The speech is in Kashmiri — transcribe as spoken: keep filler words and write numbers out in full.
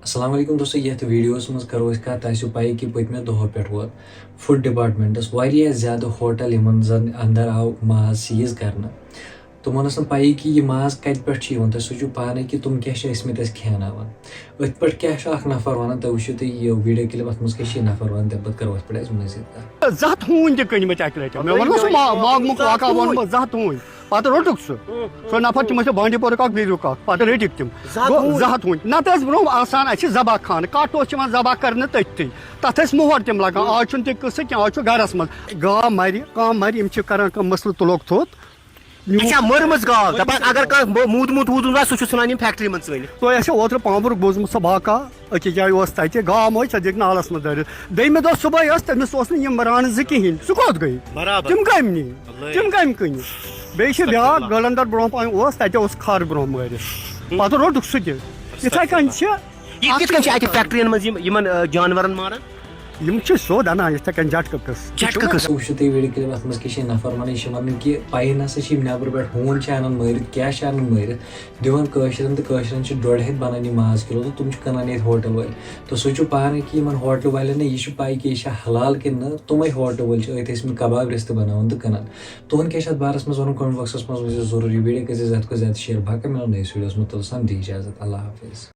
السلام علیکم دوستو، یتھ ویڈیوس منٛز کرو أسۍ کتھ، تۄہہِ آسیو پَیی کہِ پٔتمہِ دۄہو پٮ۪ٹھ ووت فوڈ ڈپارٹمنٹس واریاہ زیادٕ ہوٹل، یِمن زن اندر آو ماز سیٖز کرنہٕ۔ تِمن ٲس نہٕ پَیی کہِ یہِ ماز کتہِ پٮ۪ٹھ چھُ یِوان۔ تۄہہِ سوٗنٛچِو پانے کہِ تِم کیٛاہ چھِ ٲسۍ مٕتۍ اَسہِ کھیٛاناوان۔ أتھۍ پٮ۪ٹھ کیٛاہ چھُ اکھ نفر ونان، تُہۍ وٕچھِو تُہۍ یہِ ویڈیو کلپ، اتھ منٛز کیٛاہ چھِ یہِ نفر ونان، تمہِ پتہٕ کرو أسۍ پٮ۪ٹھ أسۍ مٔزیٖد کتھ۔ زٕ ہتھ ہوٗنۍ تہِ کٕنۍ مٕتۍ اکہِ لٹہِ۔ مےٚ ووٚن نہ سُہ ما-، ماگمُک واقعہ ووٚن مےٚ، زٕ ہتھ ہوٗنۍ۔ پتہٕ روٚٹُکھ سُہ۔ سُہ نفر تہِ مےٚ چھُ بانڈی پورُک اکھ، بیٚیہِ اکھ۔ پتہٕ رٔٹِکھ تِم۔ زٕ ہتھ گوٚو ہوٗنۍ۔ زٕ ہتھ ہوٗنۍ۔ نتہٕ ٲسۍ برونٛہہ آسان اَسہِ ذبح خانہٕ، کَٹھ اوس یِوان ذبح کرنہٕ تٔتھی۔ تَتھ ٲسۍ مۄہر تِم لگان۔ آز چھُنہٕ تہِ قصہٕ کینٛہہ، آز چھُ گرس منٛز۔ گاو مرِ، کانٛہہ مرِ، یِم چھِ کران کٲم، مسلہٕ تُلوکھ تھوٚد۔ اچھا، مٔرمٕژ گاو۔ دَپان اگر کانٛہہ مو-، موٗدمُت ووٗدمُت آسہِ، سُہ چھُ ژھٕنان یِم فیکٹری منٛز ژٲنِتھ۔ تۄہہِ آسیو اوترٕ پامبرُک بوٗزمُت سُہ واقعہ، أکِس جایہِ اوس تَتہِ گاو مٔج، سۄ دِژ نالَس منٛز دٲرِتھ۔ دوٚیمہِ دۄہ صُبحٲے ٲس، تٔمِس اوس نہٕ یِم رانہٕ زٕ کِہیٖنۍ، سُہ کوٚت گٔے؟ برابر۔ تِم کَمہِ نِنۍ؟ اللہ۔ تِم کَمہِ کٕنہِ؟ بیٚیہِ چھِ استغفر بیٛاکھ اللہ۔ گلندر برونٛہہ پَہَن اوس، تَتہِ اوس کھَر برونٛہہ مٲرِتھ۔ ہُم۔ پَتہٕ روٚٹُکھ سُہ تہِ۔ یِتھَے کٔنۍ چھِ یہِ کِتھ کٔنۍ چھِ اَتہِ فیکٹرین منٛز یِم، یِمن، آ، جانورن ماران؟ یِم چھِ سیوٚد اَنان یِتھَے کٔنۍ جٹکہٕ قٕصہٕ۔ جٹکہٕ قٕصہٕ۔ وٕچھِو تُہۍ ویڈیو کلپ، اَتھ منٛز کیٛاہ چھِ یہِ نفر وَنان، یہِ چھِ وَنان کہِ پَیی نہ سا چھِ یِم نٮ۪برٕ پٮ۪ٹھ ہوٗن چھِ اَنان مٲرِتھ، کیٛاہ چھِ اَنان مٲرِتھ، دِوان کٲشرٮ۪ن، تہٕ کٲشرٮ۪ن چھِ ڈۄڈ ہَتھ بَنان یہِ ماز کِلوٗ، تہٕ تِم چھِ کٕنان ییٚتہِ ہوٹل وٲلۍ۔ تہٕ سوٗنٛچِو پانہٕ کہِ یِمَن ہوٹل والٮ۪ن نہ یہِ چھُ پَے کہِ یہِ چھا حلال کِنہٕ نہٕ، تِمَے ہوٹل وٲلۍ چھِ أتھۍ ٲسۍ مٕتۍ کباب رِستہٕ بَناوان تہٕ کٕنان۔ تُہُنٛد کیٛاہ چھِ اَتھ بارَس منٛز وَنُن؟ کمنٹ باکسَس منٛز ؤنۍ زیو ضروٗری۔ ویڈیو کٔرۍ زیو زیادٕ کھۄتہٕ زیادٕ شیئر۔ باقٕے مِلو نٔیِس ویڈیوَس منٛز، توٚتَس تام دِیِو اِجازت۔ اللہ حافظ۔